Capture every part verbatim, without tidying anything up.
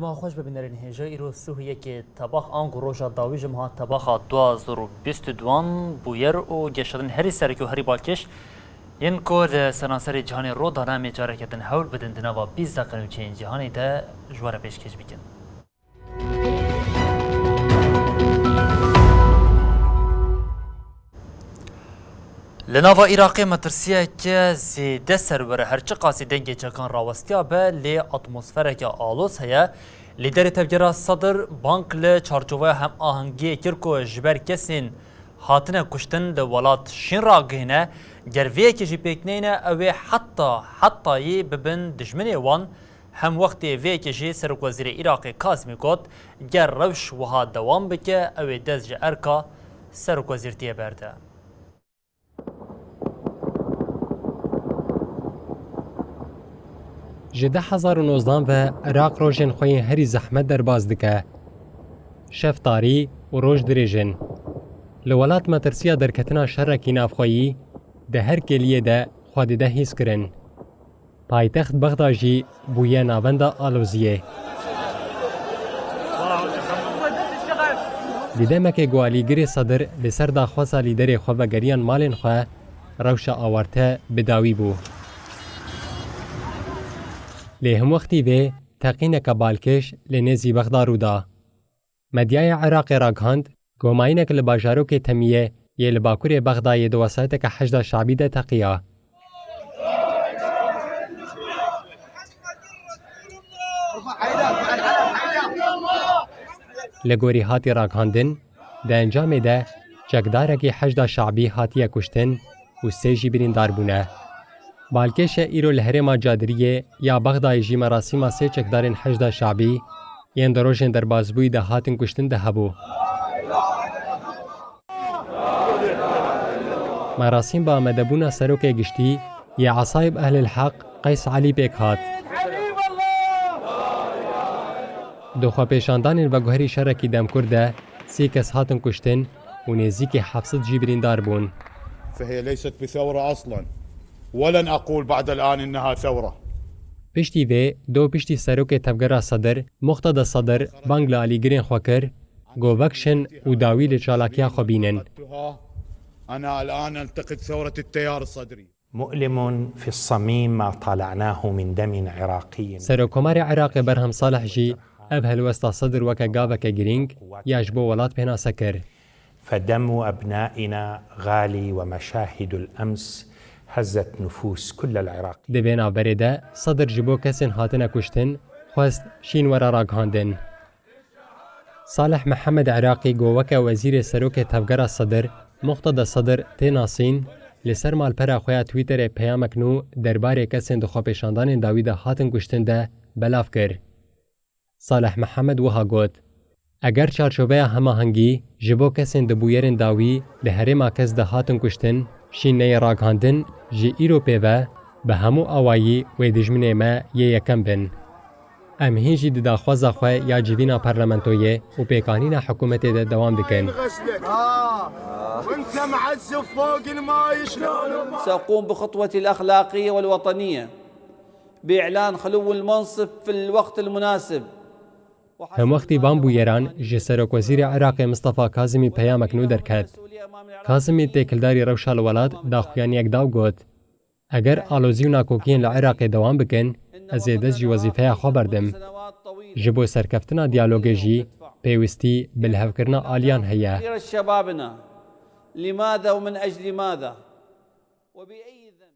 Ma xweş be bînerên hêja, îro sih û yekê tebax ango roja dawî ji meha tebaxa du hazar û bîst û duan bûyer û geşedin herî sereke û herî balkêş yên ku li seranserê cîhanê ro dane, em ê careke din hewl bidin di nava bîst deqe nûçeyên cîhanê de ji we re pêşkêş bikin. Li nava Iraqê metirsiyeke zêde serwere, her çiqasî dengê çekan rawestiya be, lê atmosfereke aloz heye. Lîderê tevgera Sedir bang li çarçoveya hemahengiyê kir ku ji ber kesên hatine kuştin li welat şîn ragihîne, ger vê yekê jî pêk neyne, ew ê heta hetayî bibin dijminê wan. Hemwextê vê yekê jî Serokwezîrê Iraqê Kazimî got, ger rewş wiha dewam bike, ew ê dest ji erka serokwezîrtiyê berde. Ji du hezar û nozdan ve Iraq rojên xwe yên herî zehmet derbas dike. Şev tarî û roj dirêj in. Li welat metirsiya derketina şerekî navxweyî di her kêliyê de xwe dide hîskirin. Paytext Bexda jî bûye navenda aloziyê. Di demekê ku alîgirê Sedir li ser daxwaza lîderê xwe vegeriyan malên xwe, rewşa awarte bi dawî bû. Lê hemwextî vê teqîneke balkêş li nêzî Bexda rû da. Medyaya Iraqê ragihand, gomayînek li bajarokê Temiyê yê li bakurê Bexdayê di wesayeteke Heşda Şabî de teqiya. Li gorî hatî ragihandin, di encamê de çekdarekî Heşda Şabî hatiye kuştin û sê jî birîndar bûne. Balkêş e, îro li herêma Cadiriyê ya Bexdayê jî merasîma sê çekdarên Heşda Şabî yên di rojên derbasbûyî de hatin kuştin de hebû. Merasîm bi amadebûna Serokê Giştî yê Esayib Ehlil Heq Qeys Elî pêk hat. Di xwepêşandanên veguherî şerekî demkur de sî kes hatin kuştin û nêzîkî heft sed jî birîndar bûn. فهي ليست بثورة أصلًا، ولن أقول بعد الآن إنها ثورة. Piştî vê, do piştî serokê tevgera Sedir, Muqteda Sedir, bang li alîgirên xwe kir, ku vekişin û dawî li çalakiya xwe bînin. أنا الآن أنتقد ثورة التيار الصدري. مؤلم في الصميم ما طالعناه من دم عراقي. Serokkomarê Iraqê Berhem Salih jî ev helwesta Sedir weke gaveke girîng ya ji bo welat pênase kir. فدم أبنائنا غالي ومشاهد الأمس هزت نفوس كل العراقيين. Di vê navberê de Sedir ji bo kesên hatine kuştin xwest şîn were ragihandin. Salih Mihemed Iraqî ku weke Wezîrê Serokê Tevgera Sedir, Muqteda Sedir, tê nasîn, li ser malpera xwe ya Twitterê peyamek nû derbarê kesên di xwepêşandanên dawî de hatin kuştin de belav kir. Salih Mihemed wiha got, Eger çarçoveya hemahengî ji bo kesên di bûyerên dawî li herêma kes de hatin kuştin, şîn neyê ragihandin, ji îro pê ve bi hemû awayî wê dijminê me yê yekem bin. Em hîn jî di daxwaza xwe ya civîna parlamentoyê û pêkanîna hikûmetê de dewam dikin. سأقوم بخطوتي الأخلاقية والوطنية بإعلان خلو المنصب في الوقت المناسب. Hemwextî van bûyeran ji Serokwezîrê Iraqê Mistefa Kazimî peyamek nû derket. Kazimî têkildarî rewşa li welat daxuyaniyek da û got, Eger alozî û nakokiyên li Iraqê dewam bikin, ez ê dest ji wezîfeya xwe berdim. Ji bo serkeftina diyalogê jî pêwîstî bi lihevkirina aliyan heye. شبابنا، لماذا ومن أجل ماذا؟ وبأي ذنب؟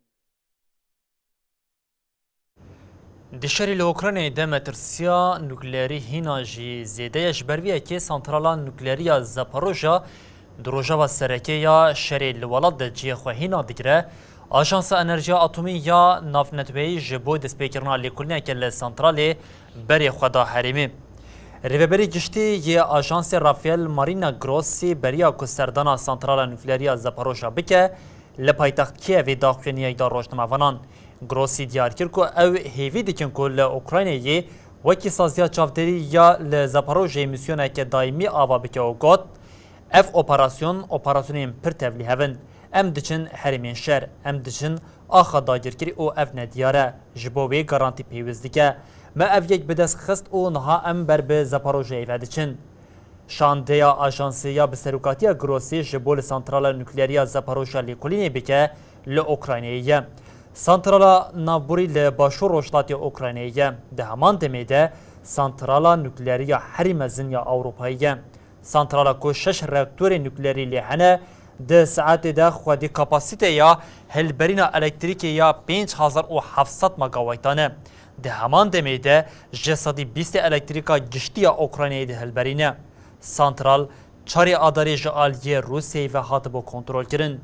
Di şerê li Ukraynayê de metirsiya nukleerî hîna jî zêde ye. Ji ber vê yekê santrala nukleerî ya Zaporojya di rojeva sereke ya şerê li welat de cihê xwe hîna digire. Ajansa Enerjiya Atomî ya Navneteweyî ji bo destpêkirina lêkolîneke li santralê berê xwe da herêmê. Rêveberê giştî yê ajansê Rafael Marina Grossi beriya ku serdana santrala nukleerî ya Zaporojya bike, li paytext Kiyevê daxuyaniyek da rojnamevanan. Grossi diyar kir ku ew hêvî dikin ku li Ukraynayê wekî saziya çavdêrî ya li Zaporojyeyê mîsyoneke daîmî ava bike û got, Ev operasyon, operasyonên pir tevlîhev in. Em diçin herêmên şer, em diçin Axa dagirkirî û ev nediyar e. Ji bo wê garantî pêwîst dike. Me ev yek bi dest xist û niha em ber bi Zaporojyeyê ve diçin. Şandeya ajansê ya bi serokatiya Grosî ji bo li santrala nukleerî ya Zaporojya lêkolînê bike li Ukraynayê ye. Santrala navborî li başûr rojhilatê Ukraynayê ye. Di heman demê de santrala nukleerî ya herî mezin ya Ewropayê ye. Santrala ku şeş reaktorê nukleerî lê hene, di saetê de xwedî kapasîteya hilberîna elektrîkê ya pênc hezar û heft sed megawaytan e. Di heman demê de ji sedî bîstê elektrîka giştî ya Ukraynayê dihilberîne. Santral çarê Adarê ji aliyê Rûsyayê ve hatibû kontrolkirin.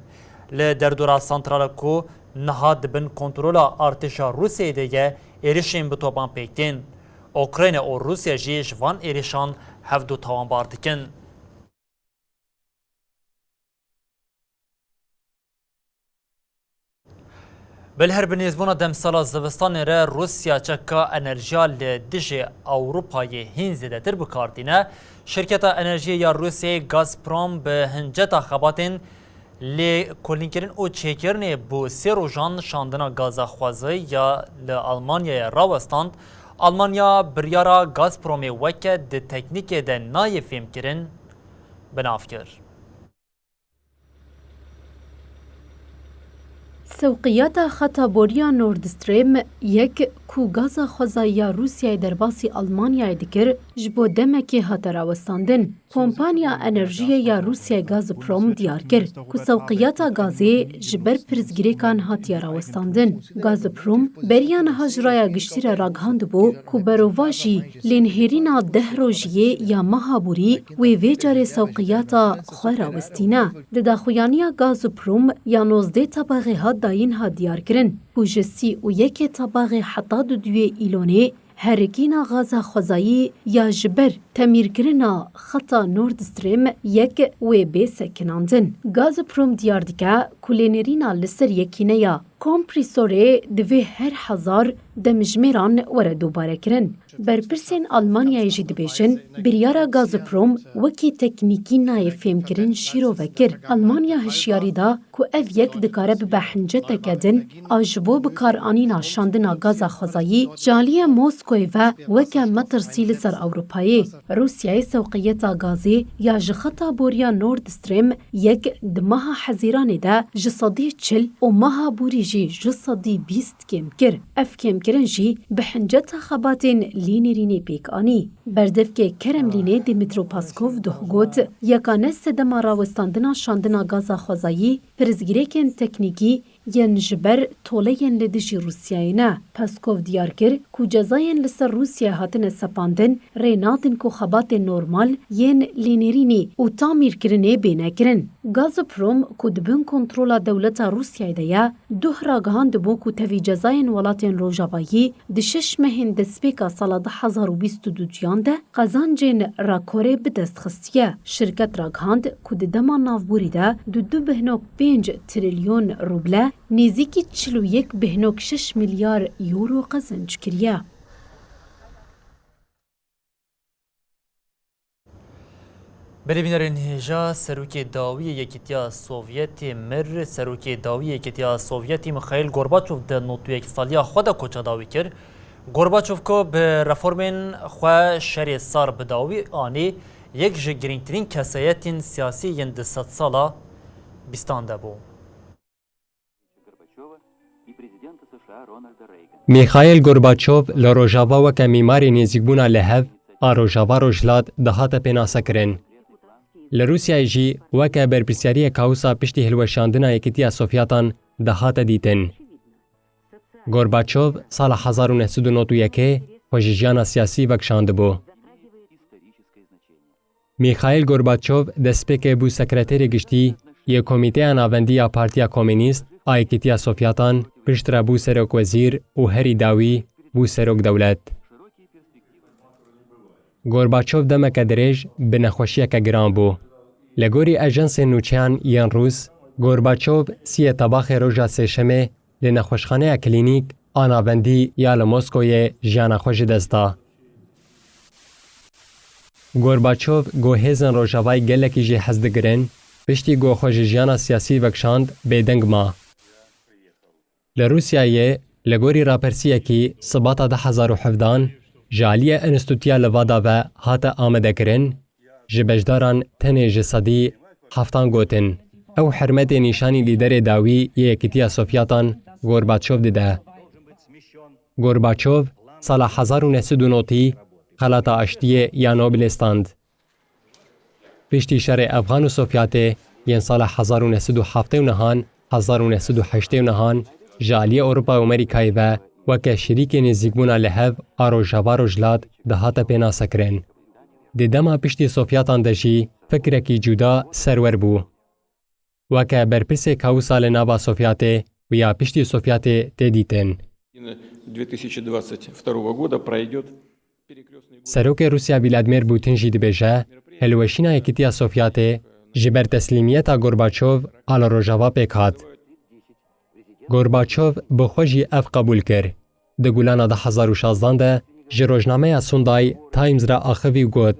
Li derdora santrala ku niha di bin kontrola artêşa Rûsyayê de ye, êrişên bi topan pêk tên. Ukrayna û Rûsya jî ji van êrişan hevdu tawanbar dikin. Bi li her bi nêzbûna demsala zivistanê re Rûsya çeka enerjiya li dijî Ewropayê hîn zêdetir bi kar tîne. Şirketa enerjiyê ya Rûsyayê Gazprom bi hinceta xebatên lêkolînkirin û çêkirinê bo sê rojan şandina gaza xwezayî ya li Almanyayê rawestand. Almanya biryara Gazpromê weke di teknîkê de nayê fêmkirin bi nav kir. Sewqiyata xeta boriya Nord Stream yek ku gaza xwezayî ya Rûsyayê derbasî Almanyayê dikir, ji bo demekê hate rawestandin. Kompanya enerjiyê ya Rûsyayê Gazprom diyar kir ku sewqiyata gazê ji ber pirsgirêkan hatiye rawestandin. Gazprom beriya niha ji raya giştî re ragihandibû ku berovajî lênihêrîna deh rojiyê ya meha borî wê vê carê sewqiyata xwe rawestîne. Di daxuyaniya Gazprom ya nozdeh tebaxê hat dayîn hat diyarkirin ku ji sî û yekê tebaxê heta duduyê Îlonê herikîna gaza xwezayî ya ji ber temîrkirina xeta Nord Stream yek wê bê sekinandin. Gazprom diyar dike ku lênerîna li ser yekîneya komprîsorê divê her hezar demjimêran were dobarekirin. Berpirsên Almanyayê jî dibêjin, biryara Gazprom wekî teknîkî nayê fêmkirin şîrove kir. Almanya hişyarî da ku ev yek dikare bibe hinceteke din a ji bo bikaranîna şandina gaza xwezayî ji aliyê Moskoyê ve weke metirsî li ser Ewropayê. Rûsyayê sewqiyeta gazê ya ji xeta boriya Nord Stream yek di meha Hezîranê de ji sedî çil û meha borî jî ji sedî bîst kêm kir. Ev kêmkirin jî bi hinceta xebatên lênêrînê pêk anî. Berdevkê Kremlînê Dmytro Peskov doh got, yeka ne sedema rawestandina şandina gaza xwezayî, pirsgirêkên teknîkî yên ji ber toleyên li dijî Rûsyayê ne. Peskov diyar kir ku cezayên li ser Rûsyayê hatine sepandin rê nadin ku xebatên normal yên lênêrînê û tamîrkirinê bêne kirin. Gazprom ku di bin kontrola dewleta Rûsyayê de ye, duh ragihandibû ku tevî cezayên welatên Rojavayî di şeş mehên destpêka sala du hezar û bîst û duyan de qezancên rekorê bi dest xistiye. Şirket ragihand ku di dema navborî de di du bihnok pênc trilyon ruble nêzîkî çil û yek bihnok şeş milyar euro qezenc kiriye. Belê bînerên hêja, serokê dawî yê Yekîtiya Sovyetê mir, serokê dawî yê Yekîtiya Sovyetî Mixaîl Gorbaçov di nod û yek saliya xwe de koça dawî kir. Gorbaçov ku bi reformên xwe şerê sar bi dawî anî, yek ji girîngtirîn kesayetên siyasî yên di sedsala bîstan de bû. Mîxaîl Gorbaçov li Rojava weke mîmarê nêzîkbûna li hev a Rojava Rojhilat dihate pênasekirin. Li Rûsyayê jî weke berpirsyariyek a wisa piştî hilweşandina Yekîtiya Sovyetan dihate dîtin. Gorbaçov sala hezar û neh sed û nod û yekê xwe ji jiyana siyasî vekişandibû. Mîxaîl Gorbaçov destpêkê bû sekreterê giştî yê Komîteya Navendî ya Partiya Komînîst a Yekîtiya Sovyatan, piştre bû serokwezîr û herî dawî bû serokdewlet. Gorbaçov demeke dirêj bi nexweşiyeke giran bû. Li gorî ajansên nûçeyan yên Rûs, Gorbaçov siyê tebaxê roja Sêşemê li nexweşxaneya klînîk a navendî ya li Moskoyê jiyana xwe ji dest da. Gorbaçov, ku hêzên Rojavayê gelekî jê hez digirin, piştî ku xwe ji jiyana siyasî vekişand, bêdeng ma. Li Rûsyayê, li gorî rapirsiyekî Sibata du hezar û hevdehan ji aliyê Enstîtuya Levada ve hate amadekirin, ji beşdaran tenê ji sedî heftan gotin, ew hurmetê nîşanî lîderê dawî yê Yekîtiya Sovyatan Gorbaçov dide. Gorbaçov sala hezar û neh sed û notî xelata aştiyê ya Nobilê stand. Piştî şerê Efxan û Sovyatê yên sala hezar û neh sed û heftê û nehan, hezar û neh sed û heştê û nehan ji aliyê Ewropa û Amerîkayê ve weke şirîkê nêzîkbûna li hev a Rojava Rojhilat dihate pênasekirin. Di dema piştî Sovyatan de jî fikrekî cuda serwer bû. Weke berpirsê kaosa li nava Sovyatê û ya piştî Sovyatê tê dîtin. две тысячи двадцать второго года пройдёт перекрёстный Serokê Rûsya Vladimir Putin jî dibêje, hilweşîna Yekîtiya Sovyatê ji ber teslîmiyeta Gorbaçov a li Rojava pêk hat. Gorbaçov bi xwe jî ev qebûl kir. Di Gulana du hezar û şazdan de ji rojnameya Sunday Times re axivî û got,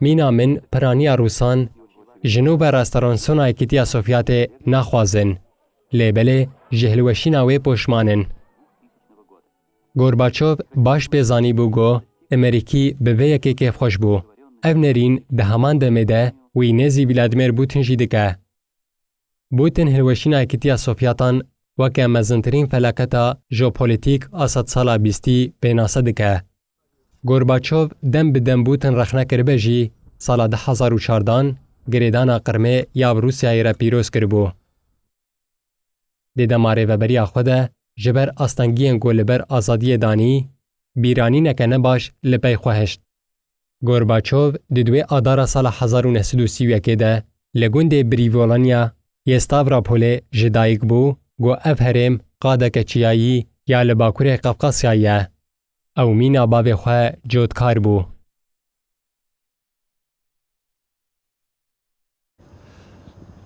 Mîna min piraniya Rûsan, jinû ve restoransiyona Yekîtiya Sovyatê naxwazin, lê belê ji hilweşîna wê poşman in. Gorbaçov baş pê zanîbû ku Amerîkî bi vê yekê kêfxweş bû. Ev nerîn di heman demê de wî nêzî Vladimir Putin jî dike. Putin hilweşîna Yekîtiya Sovyatan weke mezintirîn felaketa jeopolîtîk a sedsala bîstî pênase dike. Gorbaçov dem bi dem Putin rexne kiribe jî, sala du hezar û çardan girêdana qirmê ya bi Rûsyayê re pîroz kiribû. Di dema rêveberiya xwe de ji ber astengiyên ku li ber azadiyê danî, bîranîneke nebaş li pey xwe hişt. Gorbaçov di duwê Adara sala hezar û neh sed û sî û yekê de li gundê Brîvolanya yê Stavropolê ji dayik bû, ku ev herêm qadeke çiyayî ya li bakurê Qafqasyayê ye. Ew mîna bavê xwe cotkar bû.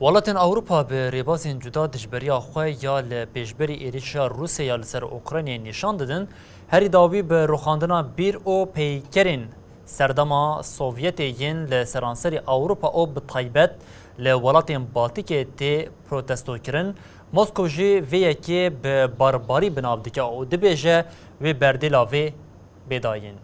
Welatên Ewropa bi rêbazên cuda dijberiya xwe ya li pêşberî êrişa Rûsyaya li ser Ukraynayê nîşan didin, herî dawî bi rûxandina bîr û peykerên serdema Sovyetê yên li seranserî Ewropa û bi taybet li welatên Baltîkê tê protestokirin, Moskow jî vê yekê bi barbarî bi nav dike û dibêje, wê berdêla vê bê dayîn.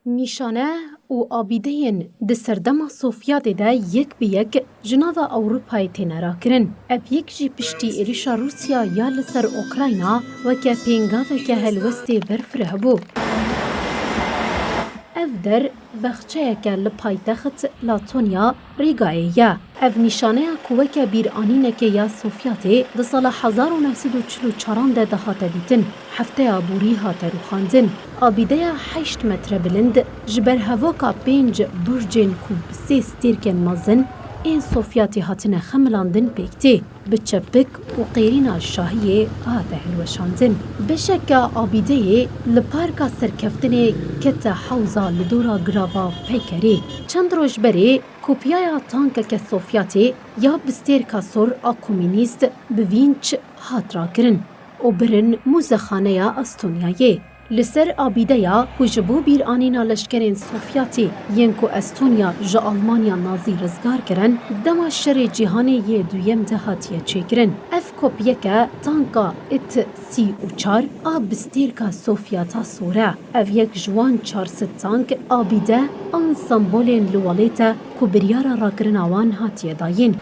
Nîşane û abîdeyên di serdema Sovyetê de yek bi yek ji nava Ewropayê têne rakirin. Ev yek jî piştî êrişa Rûsya ya li ser Ukrayna weke pêngaveke helwestê berfireh bû. Ev der, baxçeyeke li paytext Latonya, Rîgayê ye. Ev nîşaneya ku weke bîranîneke ya Sovyetê di sala hezar û neh sed û çil û çaran de dihate dîtin, hefteya borî hate rûxandin. Abîdeya heşt metre bilind, ji ber hevoka pênc burcên ku bi sê stêrkên mezin ên Sovyetê hatine xemilandin pêk tê. Bi çepik û qêrîna şahiyê hate hilweşandin. Beşeke abîdeyê li Parka Serkeftinê kete hewza li dora girava peykerê. Çend roj berê kopyaya tankeke Sovyetê ya bi stêrka sor a komînîst bi vînç hat rakirin û birin Muzexaneya Estonyayê. Li ser abîdeya ku ji bo bîranîna leşkerên Sovyetê yên ku Estonya ji Almanya Nazî rizgar kirin, di dema şerê cîhanê yê duyem de hatiye çêkirin. Ev kopyeke tanka it sî û çar a bi stêrka Sovyeta sor e. Ev yek ji wan çar sed tank, abîde an sembolên li welêt e ku biryara rakirina wan hatiye dayîn.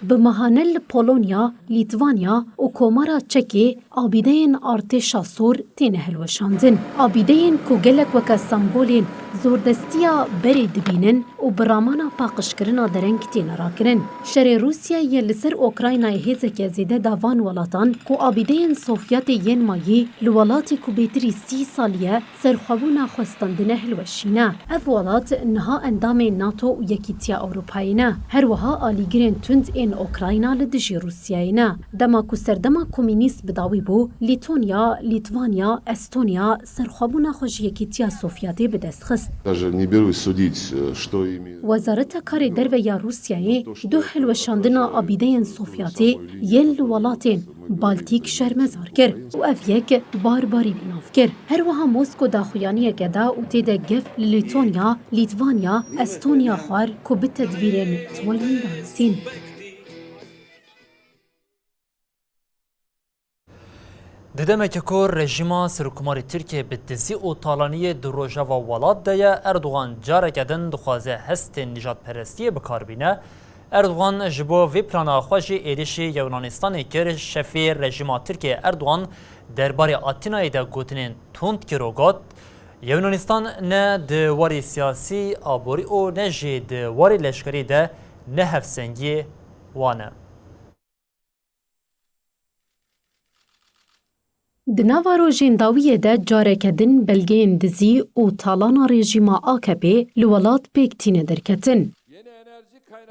Bi mehane li Polonya, Lîtvanya û Komara Çekê abîdeyên artêşa sor têne hilweşandin. Abîdeyên ku gelek weke sembolên zordestiya berê dibînin û bi ramana paqijkirina dereng têne rakirin. Şerê Rûsyayê li ser Ukraynayê hêzeke zêde da van welatan ku abîdeyên Sovyetê yên mayî li welatê ku bêtirî sî salî ye serxwebûna xwe standine hilweşîne. Ev welat niha endamê NATO û Yekîtiya Ewropayê ne. Her wiha alîgirên tund ên Ukrayna li dijî Rûsyayê ne. Dema ku serdema komînîst bi dawî bû, Lîtonya, Lîtvanya, Estonya serxwebûna xwe ji Yekîtiya Sovyetê bi dest xist. Даже не берусь судить, э, что именно. Wezareta Karê Derve ya Rûsyayê du hilweşandina abîdeyên Sovyetê yên li welatên Baltîk şermezar kir û ev yek barbarî bi nav kir. Her wiha Mosko daxuyaniyeke da û tê de gef li Lîtonya, Lîtvanya, Estonya xwar ku bi tedbîrên tolîn danîtîn. Di demeke ku rejîma Serokkomarê Tirkiyê bi dizî û talaniyê di rojeva welat de ye, Erdogan careke din dixwaze hestên nijadperestiyê bi kar bîne. Erdogan ji bo vê plana xwe jî êrişî Yunanistanê kir. Şefê rejîma Tirkiyê Erdogan derbarê Atînayê de gotinên tund kir û got, Yunanistan ne di warê siyasî, aborî û ne jî di warê leşkerî de ne hevsengiyê wan e. Di nava rojên dawiyê de careke din belgeyên dizî û talana rejîma A K P li welat pêk tîne derketin.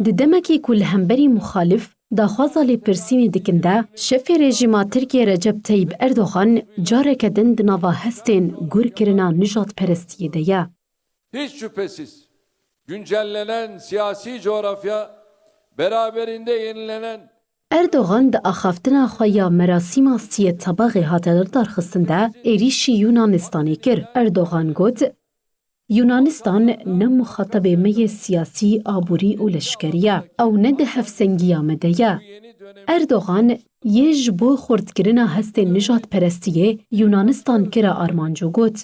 Di demekî ku li hemberî muxalif daxwaza lêpirsînê dikin de, şefê rejîma Tirkiyê Recep Tayyip Erdogan careke din di nava hestên gurkirina nijadperestiyê de ye. Hiç şüphesiz güncellenen siyasi coğrafya beraberinde yenilenen Erdogan di axaftina xwe ya merasîma siyê tebaxê hate lidarxistin de êrîşî Yunanistanê kir. Erdogan got, Yunanistan ne muxatabê me yê siyasî, aborî û leşkerî ye. Ew ne di hevsengiya me de ye. Erdogan yê ji bo xurtkirina hestên nijadperestiyê Yunanistan kire armanc û got,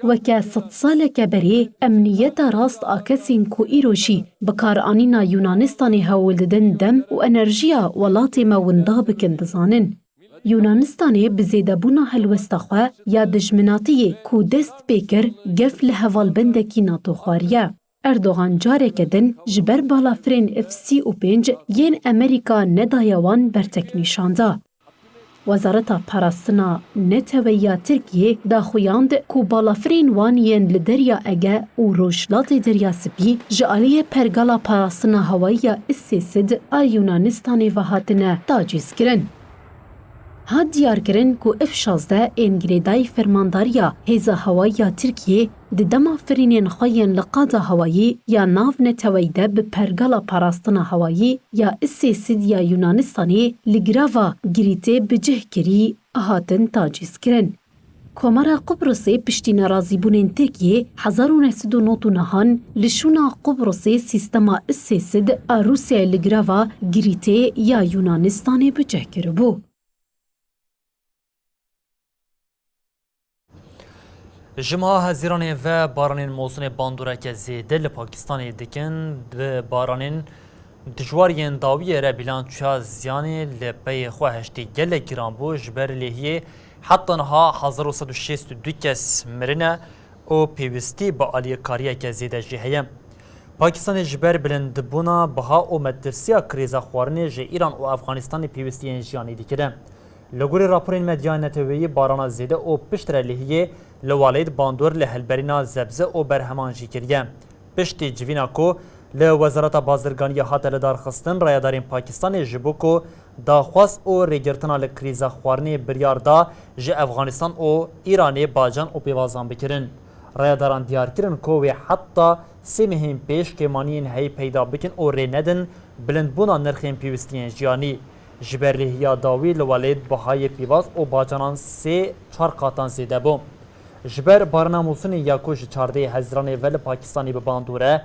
Weke sedsaleke berê emniyeta rast a kesên ku îro jî bikaranîna Yunanistanê hewl didin dem û enerjiya welatê me winda bikin dizanin. Yunanistanê bi zêdebûna helwesta xwe ya dijminatiyê ku dest pê kir gef li hevalbendekî NATO xwariye. Erdogan careke din ji ber balafirên F sî û pênc yên Amerîka nedaye wan bertek nîşan da. Wezareta Parastina Neteweyî ya Tirkiyê daxuyand ku balafirên wan yên li Derya Ege û Rojhilatê Derya Spî ji aliyê Pergala Parastina Hewayî ya Îsêsid a Yunanistanê ve hatine tacîzkirin. Hat diyarkirin ku F şazdeh ên girêdayî Fermandariya Hêza Hewayî ya Tirkiyê di dema firînên xwe yên li qada hewayî ya navneteweyî de bi Pergala Parastina Hewayî ya Îsêsid ya Yunanistanê li girava Girîtê bi cih kirî, hatin tacîzkirin. Komara Qubrusê piştî nerazîbûnên Tirkiyê hezar û neh sed û nod û nehan li şûna Qubrusê sîstema Îsêsid a Rûsyayê li girava Girîtê ya Yunanistanê bi cih kiribû. Ji meha Hezîranê ve baranên mosonê bandoreke zêde li Pakistanê dikin. Bi baranên dijwar yên dawiyê re bîlançoya ziyanê li peyê xwe heştê gelek giran bû. Ji ber lêhiyê heta niha hezar û sed û şêst û du kes mirine û pêwîstî bi alîkariyeke zêde jî heye. Pakistanê ji ber bilindbûna biha û metirsiya krîza xwarinê ji Îran û Efxanistanê pêwîstiyên jiyanî dikire. Li gorî raporên medyaya neteweyî, barana zêde û piştre lihiyê li welêt bandor li hilberîna zebze û berheman jî kiriye. Piştî civîna ku li Wezareta Bazirganiyê hate lidarxistin, rayedarên Pakistanê ji bo ku daxwaz û rêgirtina li krîza xwarinê biryar da ji Efxanistan û Îranê bacan û pêvazan bikirin. Rayedaran diyar kirin ku wê heta sê mehên pêş kêmaniyên heyî peyda bikin û rê nedin bilindbûna nirxên pêwîstiyên jiyanî. Ji ber lêhiya dawî li welêt bihayê pîvaz û bacanan sê çar qatan zêde bû. Ji ber barana mûsinê ya ku ji çardehê Hezîranê ve li Pakistanê bi bandor e,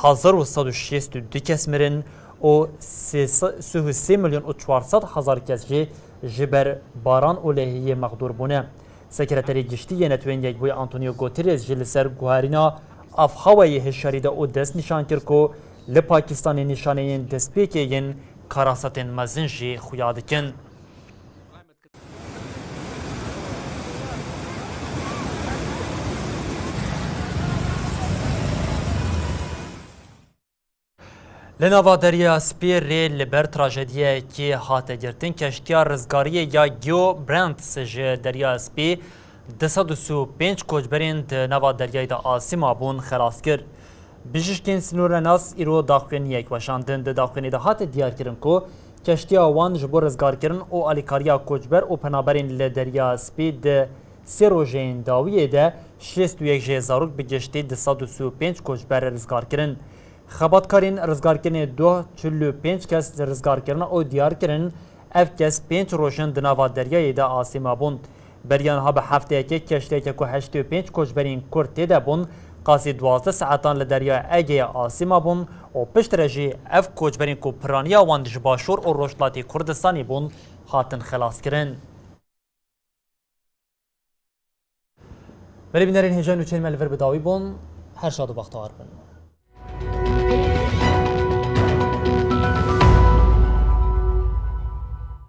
hezar û sed û şêst û du kes mirin û sê sed û sê milyon û çar sed hezar kes jî ji ber baran û lehiyê mexdûr bûne. Sekreterê Giştî yê Netewên Yekbûyî Antonio Guterres jî li ser guherîna avhewayê hişyarî da û dest nîşan kir ku li Pakistanê nîşaneyên destpêkê yên karasetên mezin jî xuya dikin. Li nava Derya Spî rê li ber trajediyekê hate girtin. Keştiya rizgariyê ya Geo Brands ji Derya Spî du sed û sî û pênc koçberên di nava deryayê de asê mabûn xelas kir. Bijîşkên sînornenas îro daxuyaniyek weşandin. Di daxuyaniyê de hate diyarkirin ku keştiya wan ji bo rizgarkirin û alîkariya koçber û penaberên li Derya Spî di sê rojên dawiyê de şêst û yek jê zarok bi giştî du sed û sî û pênc koçber rizgar kirin. Xebatkarên rizgarkirinê doh çil û pênc kes rizgar kirine û diyar kirin, ev kes pênc roj in di nava deryayê de asê mabûn. Beriya niha bi hefteyekê keştiyeke ku heştê û pênc koçberên Kurd tê de bûn, qasî duwazdeh saetan li Derya Egeyê asê mabûn û piştre jî ev koçberên ku piraniya wan ji Başûr û Rojhilatê Kurdistanê bûn, hatin xelaskirin. Belê bînerên hêja nûçeyên me li vir bi dawî bûn. Her şad û bextewar bin.